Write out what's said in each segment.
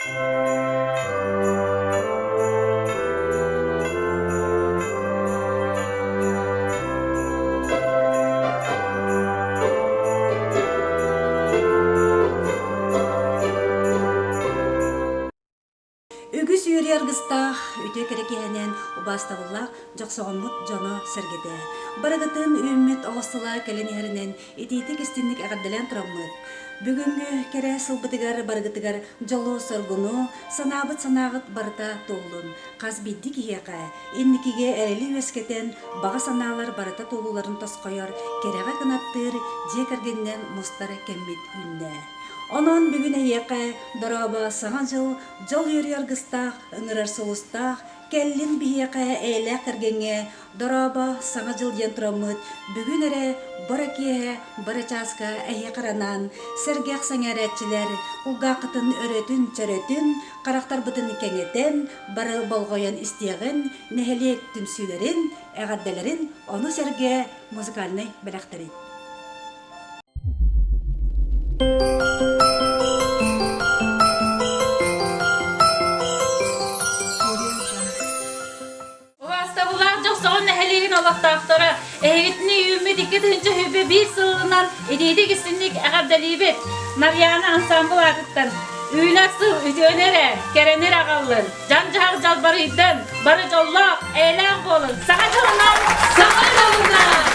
Үгүс үөрүү аргыстаах, үтүө кэрэ киһинэн убаастабыллаах дьохсоҕоммут дьоно-сэргэтэ. Барыгытын үүммүт оҕус сыла кэлэн иһэринэн итиитик-истинник эҕэрдэлээн тураммыт, бүгүҥҥү кэрэ сылбытыгар барыгытыгар дьолу-соргуну, санаабыт санааҕыт барыта туоллун, хас биирдии киһиэхэ инникигэ эрэли үөскэтэн, баҕа санаалар барыта туолууларын тосхойор, кэрэҕэ кынаттыыр дьиэ кэргэнинэн мустар кэммит үүннэ. Онон бүгүн эһиэхэ дорообо Саҥа дьыл дьол-үөрүү аргыстаах, ыҥырар сулустаах, кэллин биһиэхэ эйэлээх кэргэҥҥэ дорообо Саҥа дьыл диэн тураммыт бүгүн эрэ бара киэһэ бара чааска эһиэхэ анаан сэргэх сэҥээрээччилэр кулгааххытын өрөтүн-чөрөтүн, харахтарбытын кэҥэтэн, бары болҕойон истиэҕин, нэһилиэк түмсүүлэрин, эҕэрдэлэрин, ону сэргэ музыкальнай бэлэхтэрин. Убаастабыллаах Дьохсоҕон нэһилиэгин олохтоохторо, эһигитини үүммүт 2021 сылынан итиитик-истинник эҕэрдэлиибит! Нарьяна ансаамбыл аатыттан үүнэр сыл үтүөнү эрэ, кэрэни эрэ аҕаллын, дьан-дьаһах дьалбарыйдын, бары дьоллоох, эйэлээх буолун! Саха дьолунан, саха дьолунан!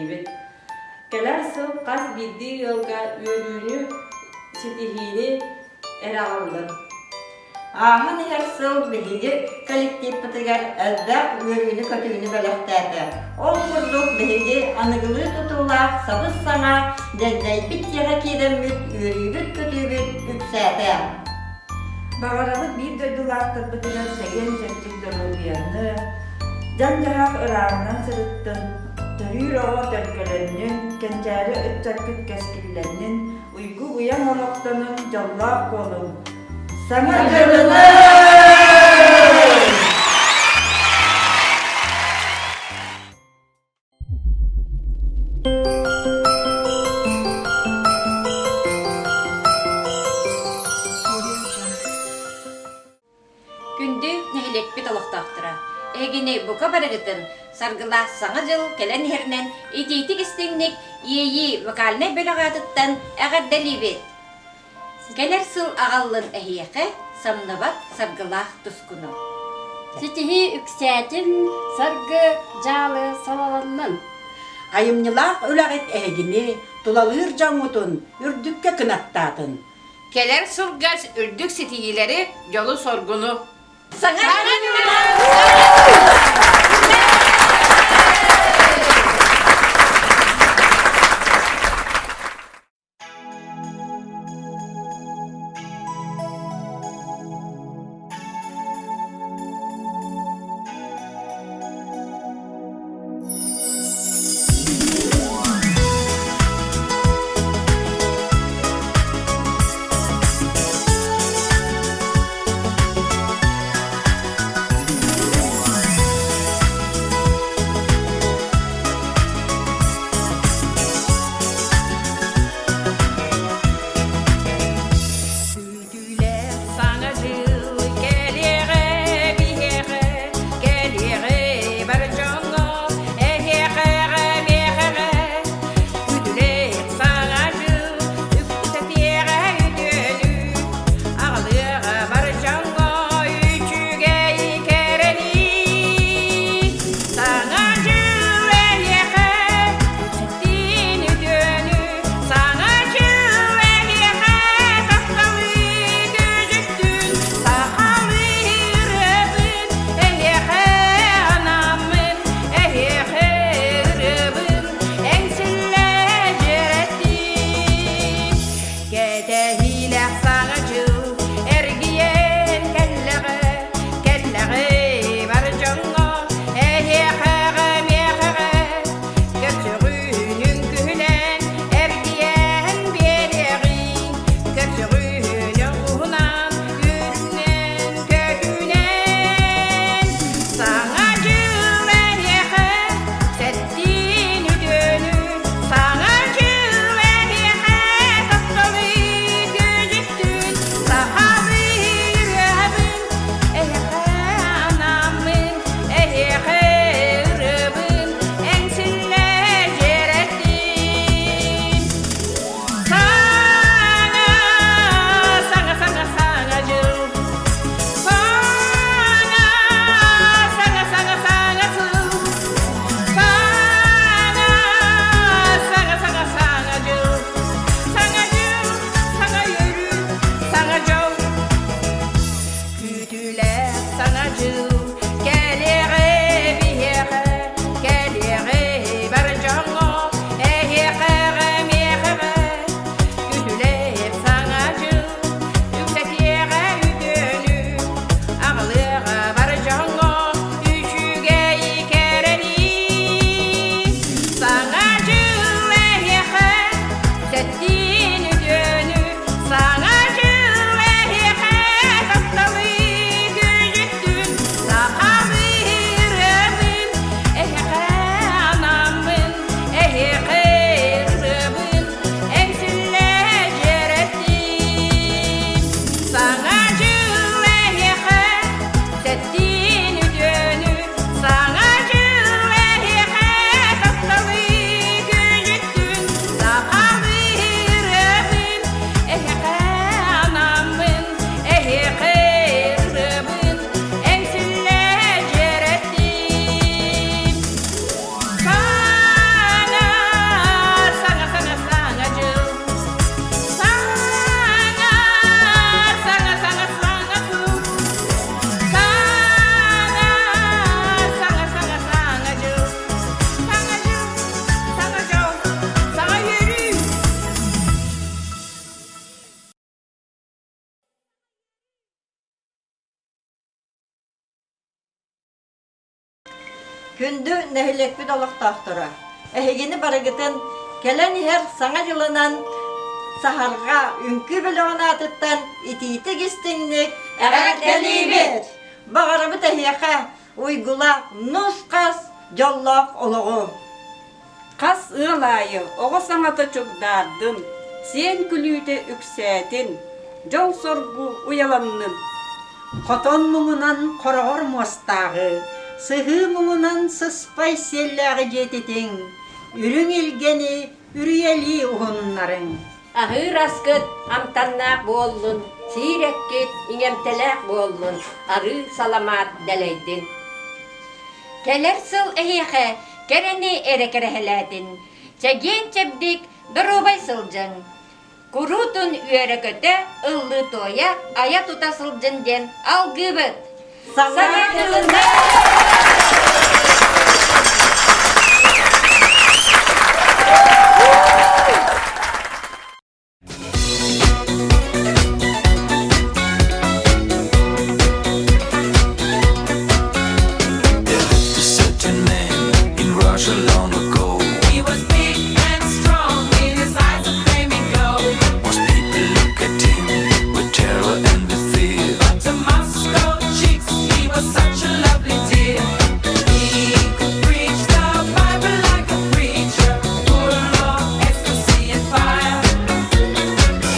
эҕэрдэлиибит. Кэлэр сыл хас биирдии ыалга үөрүүнү, ситиһиини эрэ аҕаллын. Ааһан иһэр сыл биһиги коллективпытыгар элбэх үөрүүнү-көтүүнү бэлэхтээтэ. Ол курдук биһиги аныгылыы тутуулаах сабыс-саҥа дьэндэйбит дьиэҕэ киирэммит үөрүүбүт-көтүүбүт үксээтэ. Баҕарабыт биир дойдулаахтарбытыгар чэгиэн-чэбдик доруобуйаны, дьаҥ-дьаһах ырааҕынан сырыттын, төрүүр оҕо төлкөлөннүн, кэнчээри ыччаккыт кэскиллэннин, уйгу-уйаҥ олохтонун, дьоллоох буолуҥ! Саҥа дьылынан! Күндү нэһилиэкпит олохтоохторо, эһигини бука барыгытын саргылаах Саҥа дьыл кэлэн иһэринэн итиитик-истиҥник Иэйии вокальнай бөлөх аатыттан эҕэрдэлиибит! Кэлэр сыл аҕаллын эһиэхэ самныбат саргылаах тускуну. Ситиһии үксээтин, саргы дьаалы салаланнын. Айымньылаах үлэҕит эһигини тулалыыр дьоҥҥутун үрдүккэ кынаттаатын. Кэлэр сылга үрдүк ситиһиилэри, дьолу-соргуну. Саҥа Күндү нэһилиэкпит олохтоохторо, эһигини барыгытын кэлэн иһэр Саҥа дьылынан Саһарҕа үҥкүү бөлөҕүн аатыттан итиитик-истиҥник эҕэрдэлиибит! Баҕарабыт эһиэхэ уйгулаах нус-хас дьоллоох олоҕу! Хас ыал аайы оҕо саҥата чугдаардын, сиэн күлүүтэ үксээтин, дьол-соргу уйаланнын. Хотон муҥунан хороҕор муостааҕы, сыһыы муҥунан сыспай сиэллээҕи дьиэтитиҥ, үрүҥ илгэни үрүйэлии уһуннарыҥ. Аһыыр аскыт амтаннаах буоллун, сиир эккит иҥэмтэлээх буоллун, арыы саламаат дэлэйдин. Кэлэр сыл эһиэхэ кэрэни эрэ кэрэһэлээтин, чэгиэн-чэбдик, доруобай сылдьыҥ. Куруутун үөрэ-көтө, ыллыы-туойа, айа-тута сылдьын диэн алгыыбыт! Саҥа дьылынан! There lived a certain man in Russia long ago. He was big and strong, in his eyes a flaming glow. Most people look at him with terror and with fear. But to Moscow chicks, he was such a lovely dear. He could preach the Bible like a preacher, full of ecstasy and fire.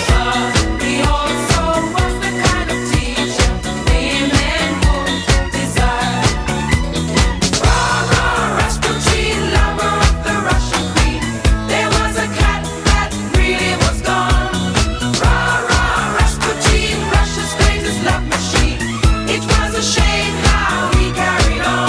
But he also was the kind of teacher women would desire. Rah, rah, Rasputin, lover of the Russian queen. There was a cat that really was gone. Rah, rah, Rasputin, Russia's greatest love machine. It was a shame how he carried on.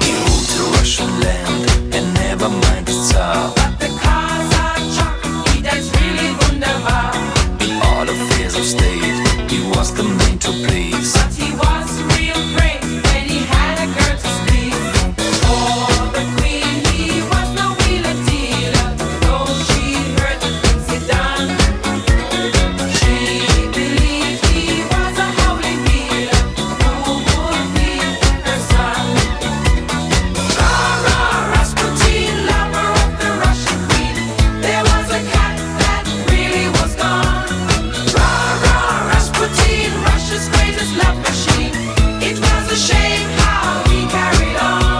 He ruled the Russian land and never minded Tsar. But the Kazachok, he danced really wunderbar. In all affairs of state, he was the man to please. But he was real great when he had a girl to squeeze. For the queen, he was no wheeler dealer, though she heard the things he'd done. She believed he was a holy healer who would heal her son. Rah, rah, Rasputin, lover of the Russian queen. There was a cat that really was gone. Rah, rah, Rasputin, Russia's greatest love machine. It was a shame how he carried on.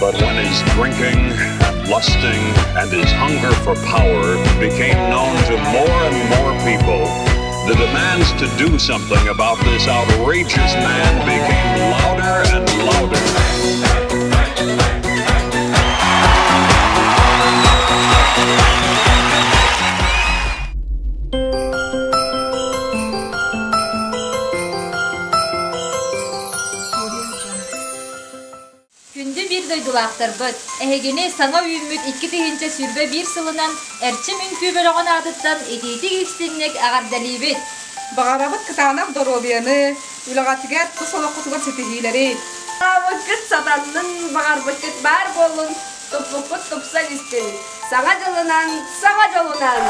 But when his drinking and lusting and his hunger for power became known to more and more people, the demands to do something about this outrageous man became louder and louder. Күндү биир дойдулаахтарбыт, эһигини саҥа үүммүт 2021 сылынан Эрчим үҥкүү бөлөҕүн аатыттан итиитик-истиҥник эҕэрдэлиибит! Баҕарабыт кытаанах доруобуйаны, үлэҕитигэр, тус олоххутугар ситиһиилэри! Баҕарбыккыт сатаннын, баҕарбыккыт баар буоллун, туппуккут тупсан истин! Саҥа дьылынан, саҥа дьолунан!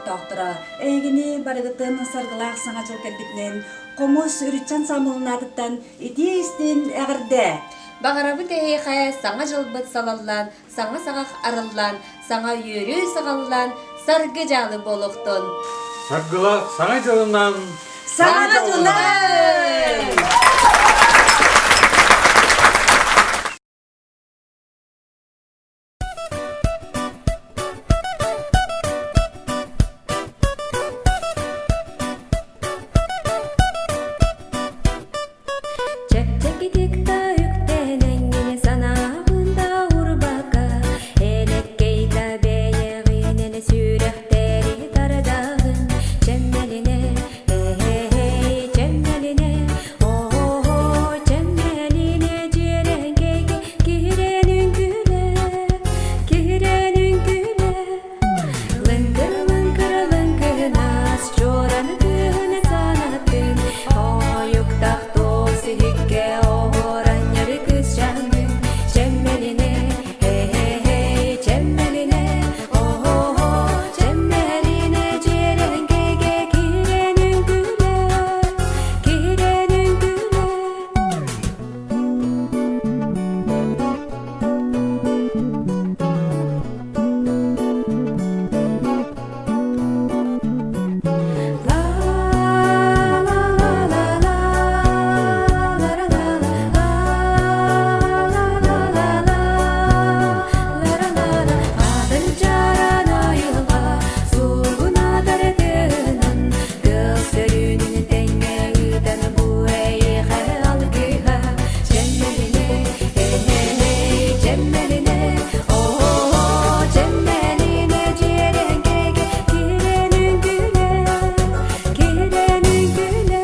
олохтоохторо, эһигини барыгытын саргылаах саҥа дьыл кэлбитинэн хомус үрүччэн саамылын аатыттан итии-истин эҕэрдэ! Баҕарабыт эһиэхэ саҥа дьылбыт салаллан, саҥа саҕах арыллан, саҥа үөрүү саҕаллаан, саргы дьаалы буолуохтун! Саргылаах саҥа дьылынан! Саҥа дьылынан! Чэпчэкитик да үктэнэҥҥин санаабын да урбакка, элэккэй да бэйэҕинэн сүрэхтэри тардаҕын. Чэмэлинэ, эһэй, чэмэлинэ, оо, чэмэлинэ дьиэрэҥкэйгэ киирэн үҥкүүлэ, киирэн үҥкүүлэ. Лыҥкыр-лыҥкыр лыҥкынас, чуоран кыһын санаттын, Хойуктах туос иһиккэ оһуоранньары кысчаҥҥын, Чэммэлинэ, эй, чэммэлинэ, о-о-о, чэммэлинэ дьиэрэҥкэйгэ киирэн үҥкүүлэ, киирэн үҥкүүлэ. Атынчаран айылҕа суугунатар тыынан Тыал сөрүүнүн тэҥҥэ ыытан бу эйиэхэ алгыһа Чэмэлинэ, эй, чэмэлинэ, оо, чэмэлинэ дьиэрэҥкэйгэ киирэн үҥкүүлэ, киирэн үҥкүүлэ.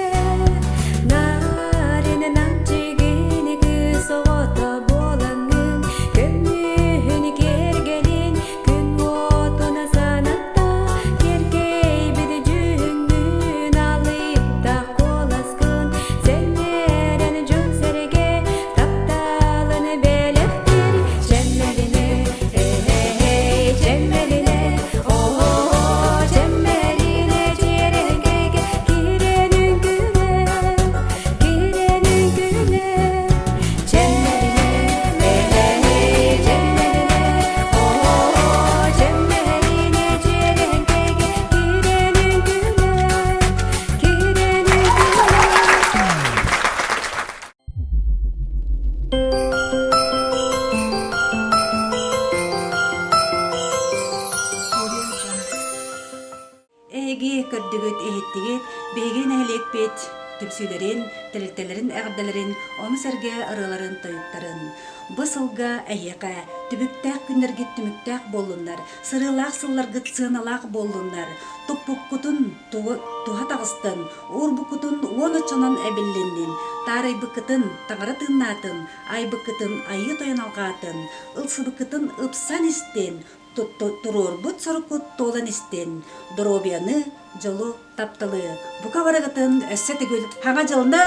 Нарина намчыгини кыыс оҕото буолаҥҥын, көмүһүн киэргэлин күн уотуна санатта, киэркэйбит дьүһүҥҥүн алыптах куоласкын сэннэрэн дьон-сэргэ тапталын бэлэхтиир чэмэлинэ, эй, чэмэлинэ, оо, чэмэлинэ дьиэрэҥкэйгэ киирэн үҥкүүлэ, киирэн үҥкүүлэ. Чэмэлинэ, эй, чэмэлинэ, оо, чэмэлинэ дьиэрэҥкэйгэ киирэн үҥкүүлэ, киирэн үҥкүүлэ. Эһиги көрдүгүт, иһиттигит, биһиги нэһилиэкпит түмсүүлэрин, тэрилтэлэрин эҕэрдэлэрин, ону сэргэ ырыаларын, тойуктарын. Бу сылга эһиэхэ түбүктээх күннэргит түмүктээх буоллуннар, сырыылаах сылларгыт сыаналаах буоллуннар, туппуккутун туһа таҕыстын, уурбуккутун уон оччонон эбиллиннин, таарыйбыккытын таҥара тыыннаатын, айбыккытын айыы тойон алҕаатын, ылсыбыккытын ыпсан истин, туруорбут соруккут туолан истин, доруобуйаны, дьолу, тапталы бука барыгытын өссө төгүл Хаҥа дьылынан!